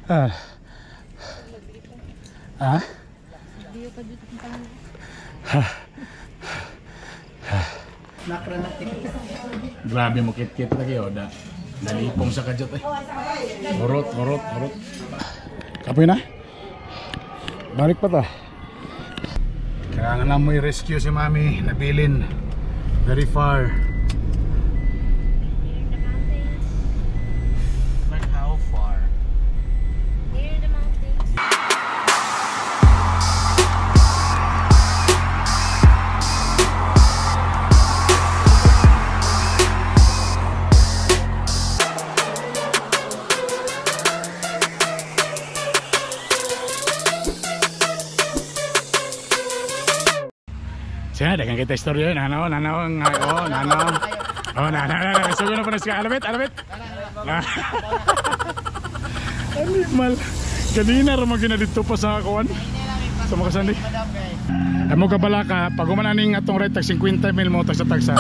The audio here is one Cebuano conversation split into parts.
Ah. Ah? Grabe mo kit-kit lagi oh da. Nalipong sa kadyot eh. Urot, urot, urot. Kapoy na? Balik pa ta. Kailangan lang mo i-rescue si Mami. Nabilin. Very far. Like how far? Near the mountains. Siya, daghang kita istorya. Nanaw, nanaw, oh, nanaw. Oh, nanaw, nanaw. So, na pa na siya. Alabit, alabit. Animal. Ganina ramang ginadito pa sa kuwan. Sa mga kasandi. Amo ka bala ka, pag umananing atong rate tag 50 mil mo tagsa tagsa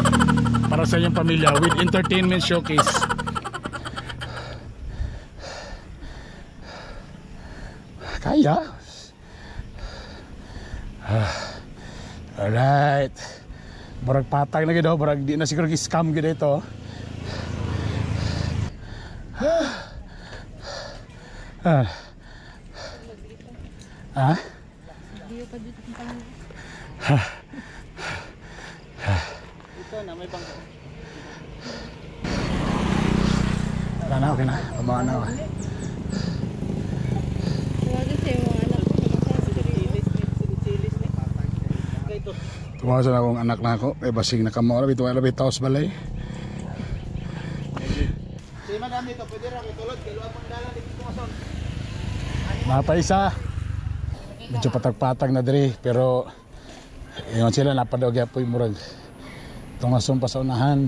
para sa inyong pamilya with entertainment showcase. Kaya. Alright. Murag patag na gid oh, murag di na siguro gi-scam gid ito. Ah. Ah? Ito na, may bangko. Wala na, okay na. Pababa na ako. Tuwa sa akong anak na ako. Eh, basig na kamo. Alabi, tuwa, alabi, taos balay. Si madam dito, pwede ra kay tulod. Kay luwag mong dalan dito tungason. Napaisa. Medyo patag-patag na diri, pero ingon sila napadog yapoy murag tungason pa sa unahan.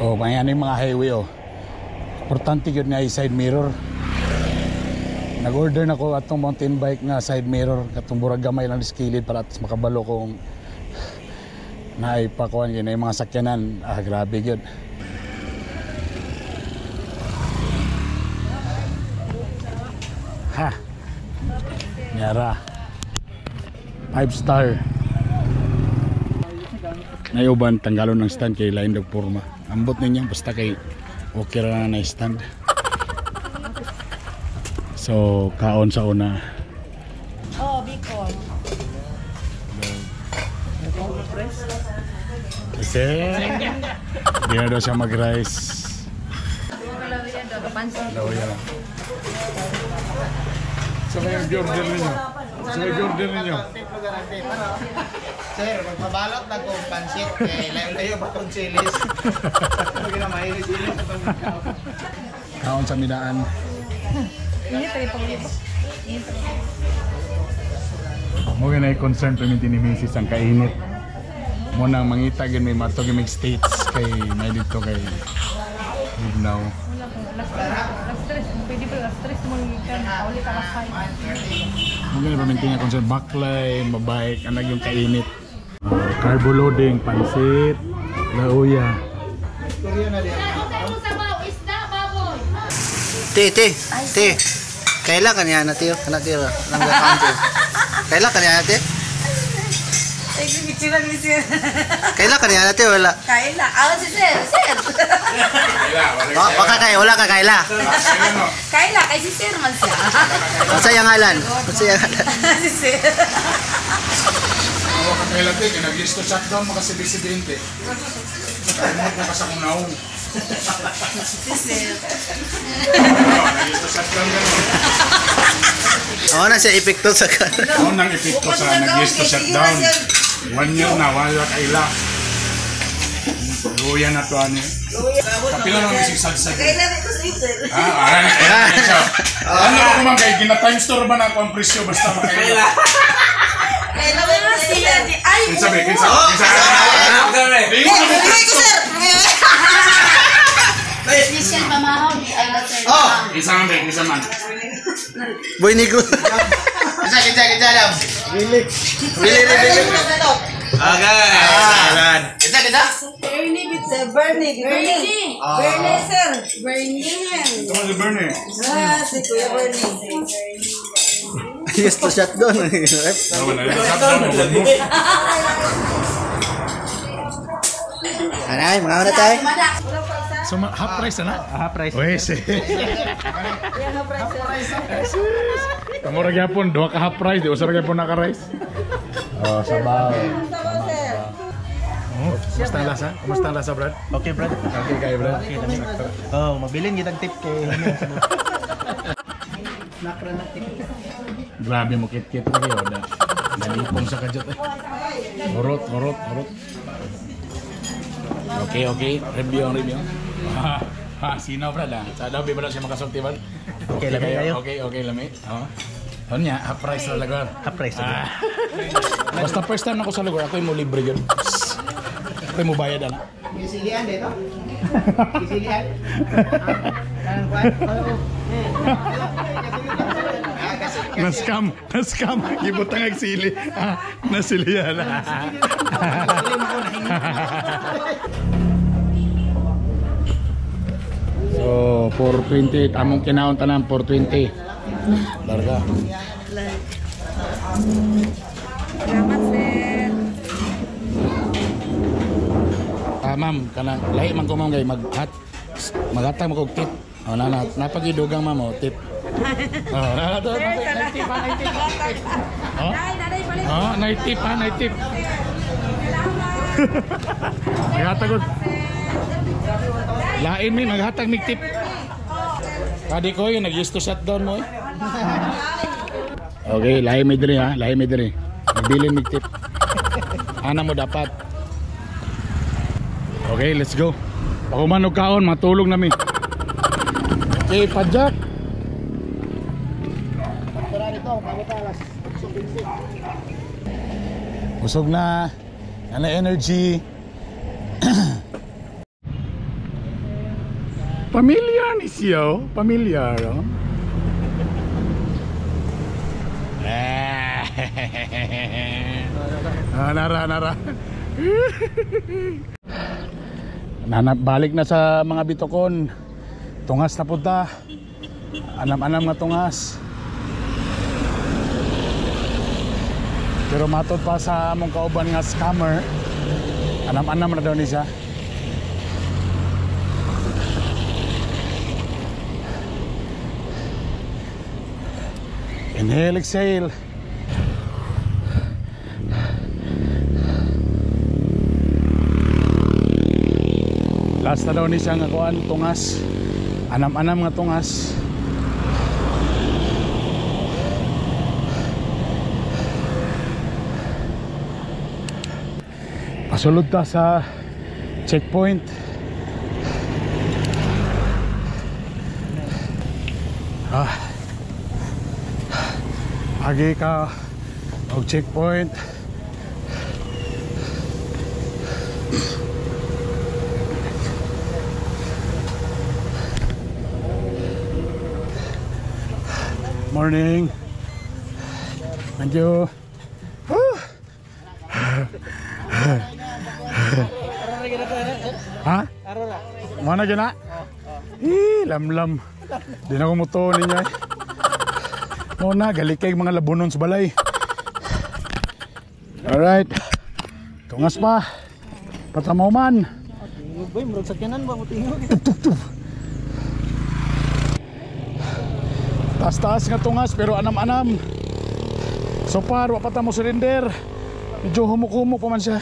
Oh, may ano yung mga highway oh. Importante yun nga yung side mirror. Nag-order na ko atong mountain bike nga side mirror katong burag gamay lang kilid para at makabalo kung naipakuan yun yung mga sakyanan. Ah, grabe yun. Ha. Nyara. 5 star. Nayuban tanggalon ng stand kay lain dog porma. Ambot ninyo basta kay okay ra na stand. So kaon sa una. Oh, Bicol. Kasi di na daw siya mag-rice. Lauya lang. Sa may order ninyo? Sa may order ninyo? Sir, magpabalot na kong pansit kay layo-layo ba tong chilis? Hindi na mahilig-hilig sa itong Kaon sa midaan. Mo na concern pa ni Mrs. ang kainit. Mo nang mangita gyud may matog may states kay may dito kay Bugnaw. Alas 3, pwede pa alas 3 mo ikan. Ulit alas 5. Mo gani pa minti nga concern baklay, mabike, anag yung kainit. Carbo loading, pansit, lauya. Te, te, te. Kailan ka niya na tiyo? Kana tiyo. Nang gakaon tiyo. Kailan ka niya na tiyo? Ay, picturean ni sir. Kailan ka niya na tiyo? Wala. Kaila. Ah, si sir. Sir. Baka kay wala ka kaila. Kaila, kay si sir man siya. Unsa yang ngalan? Unsa yang ngalan? Si sir. Awa ka kaila te, kay nag-listo shutdown mo kasi presidente. Kaimot na ka sa kong naong. Si sir. Nag-listo shutdown ka no. Oo na siya epekto sa kan. Ano nang epekto sa nag-listo shutdown? 1 year na, wala kaila. Luya na to ani. Kapila lang isig sagsag. Kaila ko si sir. Ah, ayan siya. Ano ko man kay gina-time store ba na ako ang presyo basta makaila. Kaila ko siya. Ay, Kinsa be, kinsa, kinsa. Di mo na ko sir. Special pamahaw di ay sir. Oh! Kinsa man be, kinsa man. Boy Nico. Kinsa kinsa kinsa alam. Bili. Bili bili. Okay. Kinsa kinsa. na? Bernie, Bernie. Bernie. Bernie, sir. Bernie. Ito si Bernie. Ah, si Kuya Bernie. Used to shotgun. Anay, mga una tayo. So, half price na? Half price. Uy, si. Kamu ra gyapon, duha ka half price, di usa ra gyapon naka rice. Oh, sabaw. Oh, kumusta ang lasa? Kumusta ang lasa, Brad? Okay, Brad. Okay kayo, Brad. Okay, lami. Oh, mabilin kitang tip kay Nakra na tip. Grabe mo kit-kit lagi oh. Nalipong sa kadyot eh. Urot, urot, urot. Okay, okay. Review ang review. Ha, ha, sino Brad ah? Sa daw, ba siya makasulti Brad? Okay, lami kayo. Okay, okay, lami. Oh. Ano niya, half price sa lugar. Half price. Ah. Basta first time ako sa lugar, ako yung mo libre yun. Ako yung mo bayad ana. Gisilian dito. Gisilian. Na-scam, na-scam. Gibutang ang sili. Ah, nasilihan. So, 420. Among kinaon tanan, 420. Larga. Salamat, sir. Ah, ma'am, kanang lahi man ko ma'am kay maghat maghatag mo kog tip. Oh, na na napagidugang ma'am oh, tip. Oh, na na na tip, ah, na tip. Oh. Oh, na tip ah, na tip. Maghatag og Lain mi maghatag mig tip. Kadi ko yun, nag-used to shutdown mo eh. Okay, lahi mi diri ha, lahi mi diri. Magbilin mig tip. Ana mo dapat. Okay, let's go. Pag og kaon, matulog na mi. Okay, padjak. Busog na. Ana energy. Familiar ni siya, oh. Familiar, oh. Ah, nara, nara. Nanap, balik na sa mga bitokon. Tungas na punta. Anam-anam nga tungas. Pero matod pa sa among kauban nga scammer. Anam-anam na daw ni siya. Inhale, exhale. Last na daw ni siya nga kuan, tungas. Anam-anam nga tungas. Pasulod ta sa checkpoint. Ah. Agi ka og checkpoint. Morning. Thank you. Ha? Mana gina? Eh, lamlam. Di na ko muto ninyo eh. No na, gali kay mga labunon sa balay. Alright. Tungas pa. Patamaw man. Boy, murag sakyanan ba mo tingog? Tup, tup, tup. Taas-taas nga tungas pero anam-anam. So far, wa pa ta mo surrender. Medyo humuk-humuk pa man siya.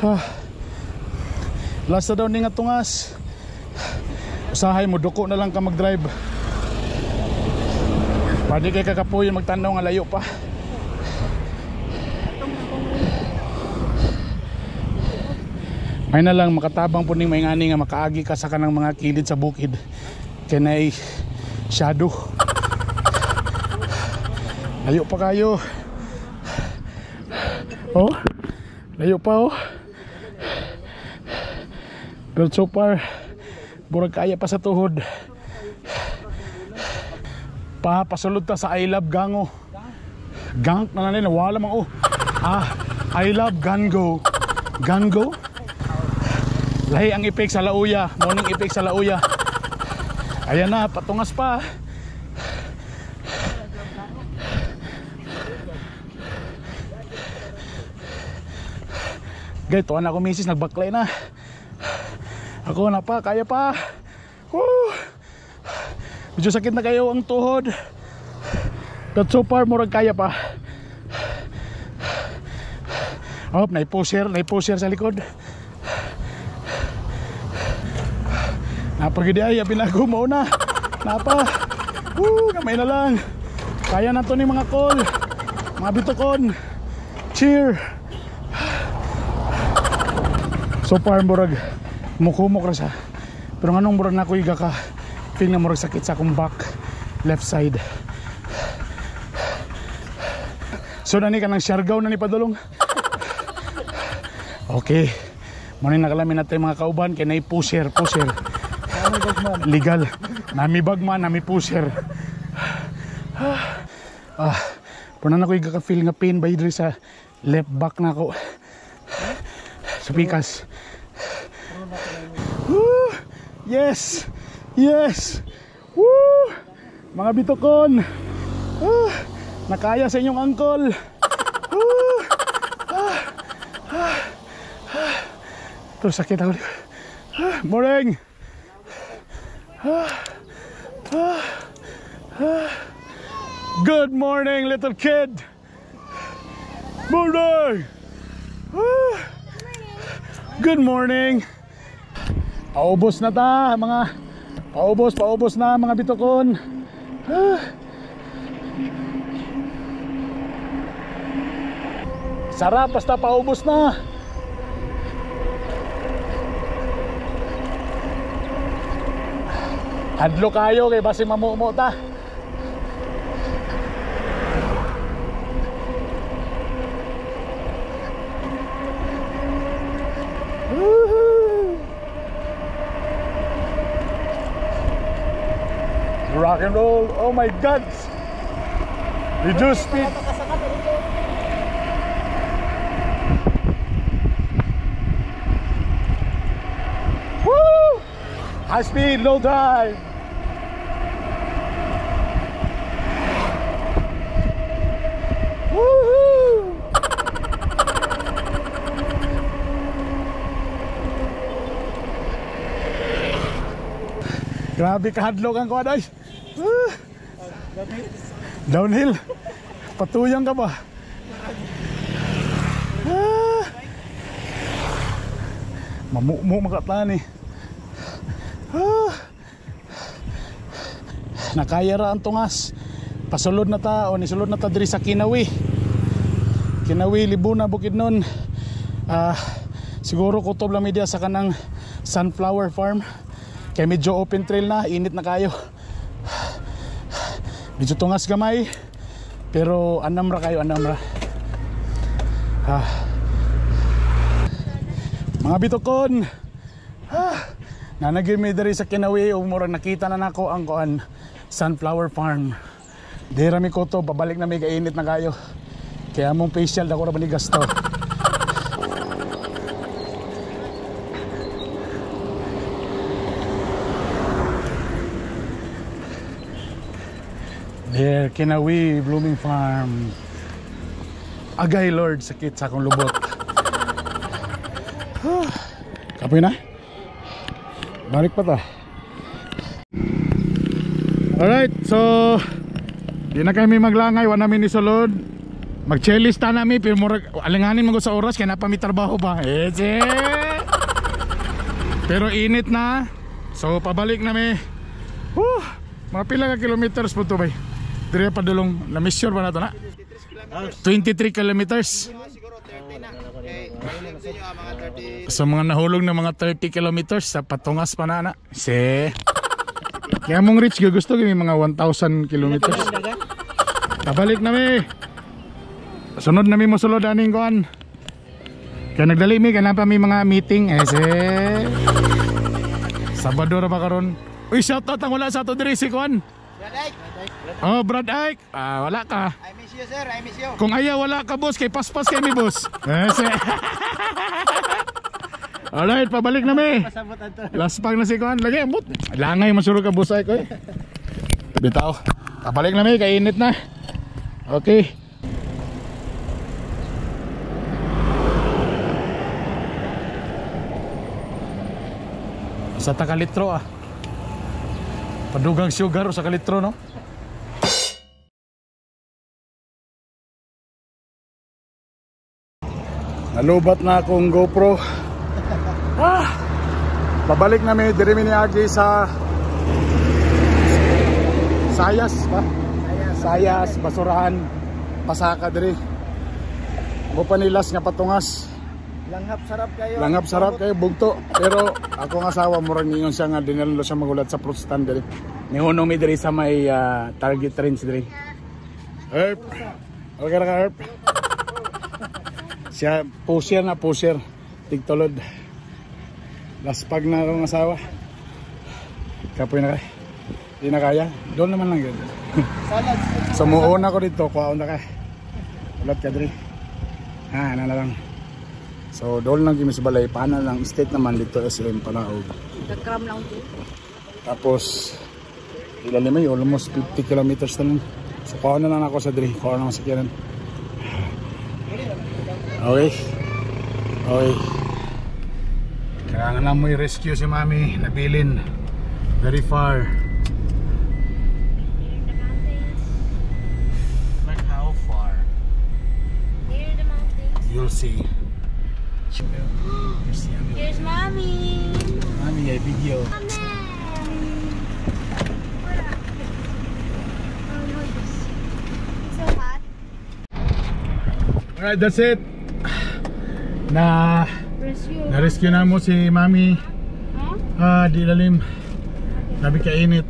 Ha. Last na daw ni nga tungas. Usahay mo, duko na lang ka mag-drive. Pwede kay kakapuyo magtanaw nga layo pa. May na lang makatabang po ning may ngani nga makaagi ka sa kanang mga kilid sa bukid. Kay nay shadow. Layo pa kayo. Oh, layo pa oh. Pero so far, burag kaya pa sa tuhod. Pa, pasulod ta sa I Love Gango. Gang na lang nila, wala mang oh. Ah, I Love Gango. Gango? Lahi ang epek sa lauya, morning epek sa lauya. Ayan na, patungas pa. Gay, tuwan ako misis, nagbaklay na. Ako na pa, kaya pa. Woo! Medyo sakit na kayo ang tuhod. But so far, murag kaya pa. Oh, naiposer sa likod. Napagidi ay, pinagumaw na. Napa. Woo, gamay na lang. Kaya na to ni mga kol. Mga bitokon. Cheer. So far, murag mukumok ra siya. Pero nganong murag na ako iga ka, feel na murag sakit sa akong back, left side. So nani ka ng Siargao na ni padulong. Okay. Muna nakalamin natin mga kauban kay nay pusher, pusher. Legal. Nami bagman, nami pusher. Ah, punan ako iga ka feel nga pain ba diri sa left back na ako. Sa pikas. Woo! Yes! Yes! Woo! Mga bitokon! Ah, nakaya sa inyong angkol! Woo! Ah, ah, ah. Pero sakit ako. Ah, morning! Ah, ah, ah. Good morning, little kid! Morning! Ah. Good morning! Paubos na ta mga paubos na mga bitokon. Ah. Sarap basta paubos na. Hadlo kayo kay basi mamumo ta. Rock and roll. Oh my God. Reduce speed. Woo! High speed, low drive. Woohoo! Grabe kahadlok ang kuwan ay. Downhill. Patuyang ka ba? Ah. Mamumu makatlan eh. Ah. Nakaya ra ang tungas. Pasulod na ta o nisulod na ta diri sa Kinawi. Kinawi, Libuna, Bukidnon. Ah, siguro kutob lang media sa kanang Sunflower Farm. Kaya medyo open trail na, init na kayo. Medyo tungas gamay, pero anam ra kayo, anam ra. Ah. Mga bitokon. Ah. Nanagir mi diri sa Kinawi ug murag nakita na nako ang kuan Sunflower Farm. Dira mi kutob, babalik na mi kainit na kayo. Kaya among facial dako ra ba ni gasto. There, Kinawi Blooming Farm. Agay Lord, sakit sa akong lubot. Kapoy na? Balik pa ta. Alright, so di na kami maglangay, wala namin isulod. Mag-checklist ta nami, pero murag alinganin mo sa oras kaya na pa mi trabaho ba. Eh, pero init na. So pabalik na mi. Woo! Mga pila ka kilometers po to bay. Dire pa dulong, na-measure ba na to na? 23 kilometers. Siguro 30 na. Okay. Sa mga nahulog na mga 30 kilometers sa patungas pa na na. Se. Kaya mong reach gusto gini mga 1,000 kilometers. Pabalik na mi. Sunod na mi mosulod aning kuan. Kaya nagdali mi kaya pa mi mga meeting eh se. Sabado ra ba karon? Uy, shout out ang wala sa ato diri si kuan. Brad Ike. Oh, Brad Ike. Ah, wala ka. I miss you, sir. I miss you. Kung ayaw wala ka, boss, kay paspas kay mi, boss. Eh, se. Alright, pabalik na mi. Last pag na si Kuan. Lagi ambot. Langay masurog ka busay ko eh. Bitaw. Pabalik na mi, kainit na. Okay. Sa takalitro ah. Padugang sugar sa kalitro no. Nalubat na akong GoPro. Ah, pabalik na mi diri mi niagi sa Sayas ba? Sayas, basurahan, pasaka diri. Mo panilas nga patungas. Langhap sarap kayo. Langap sarap kayo bugto. Pero ako ang asawa murag ningon siya nga dinalo siya magulat sa fruit stand diri. Nihunong mi diri sa may Target Range diri. Herp. Okay ra ka, Herp. Siya pusher na pusher. Tigtulod. Laspag na akong asawa. Kapoy na kay. Di na kaya. Doon naman lang yun. So muuna ko dito, kuhaon na ka. Ulat ka diri. Ha, na lang. So doon lang kami sa balay, paano lang state naman dito SM Panaog. Nagkram lang to. Tapos ilalim ay almost 50 kilometers na lang. So kuha na lang ako sa diri, kuha na lang sa kiran. Okay. Okay. Kailangan lang mo i-rescue si Mami, nabilin. Very far. Near the mountains. Like how far? Near the mountains. You'll see. Here's Mommy. Mami, ay video. Mommy. Oh no, it's so hot. Alright, that's it. Na Rescue. na-rescue na mo si Mami. Huh? Ah, di lalim. Grabe kainit.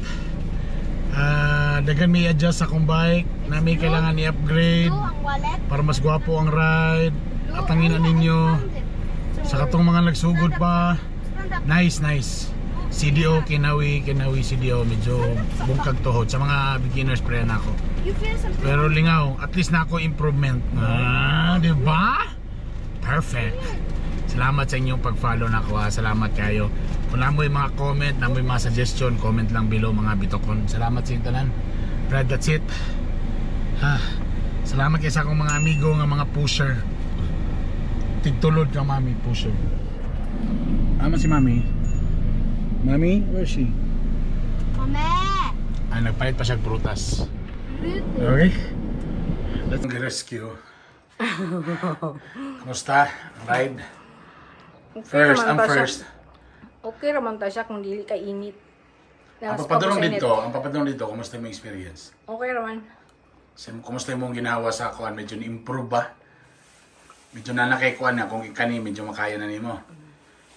Ah, daghan may adjust sa akong bike. Na may kailangan i-upgrade Blue ang wallet. para mas gwapo ang ride. At ang ina ninyo sa katong mga nagsugod pa. Stand up. Nice, nice. CDO, Kinawi, Kinawi, CDO. Medyo bungkag tuhod. Sa mga beginners, pre na ako. You feel something? Pero lingaw, at least na ako improvement. Ah, di ba? Perfect. Salamat sa inyong pag-follow na ako ha. Salamat kayo. Kung namoy mga comment, namoy mga suggestion, comment lang below mga bitokon. Salamat sa inyong tanan. Brad, that's it. Ha. Salamat kay sa akong mga amigo nga mga pusher. Tigtulod ka mami, pusher. Ama si mami? Mami, where is she? Mami! Ah, nagpalit pa siya og prutas. Okay. Let's rescue. Kumusta? Ang ride? First, ang naman ta siya. first. Okay raman ta siya kung dili kay init. Ang papadulong dito, ang papadulong dito, kumusta yung experience? Okay raman. Kumusta yung ginawa sa kuan? Medyo na-improve ba? Medyo nanakay kuan na, kung ikani, medyo makaya na nimo.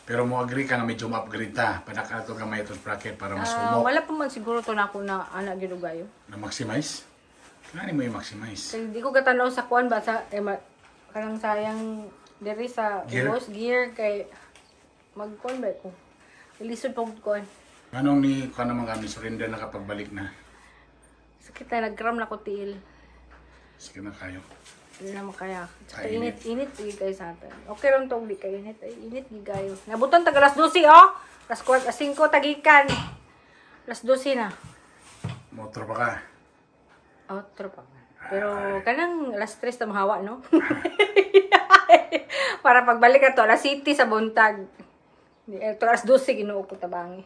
Pero mo agree ka nga medyo ma-upgrade ta. Padaka to gamay itong bracket para mas Ah, humok. wala pa man siguro to na ako na ana gyud gayo. Na maximize? Kailangan mo i-maximize. Kay di ko katanaw sa kuan ba sa eh, kanang sayang diri sa Gear? boss gear kay magkuan ba ko. Ilisod pog kuan. Anong ni kuan naman kami surrender na kapag balik na? Sakit na nagkram na ko tiil. Sige na kayo. Hindi na makaya. Tsaka Kainit. init, init sige kayo sa atin. Okay lang to, di kayo init. Ay, init gi kayo. Nabutan tag alas 12 oh. Alas 4, alas 5 tagikan. Alas 12 na. Motor pa ka. Outro pa. Pero kanang alas 3 na mahawa, no? Para pagbalik na to, alas city sa buntag. Di, eh, to alas 12 Ginoo ko tabangi.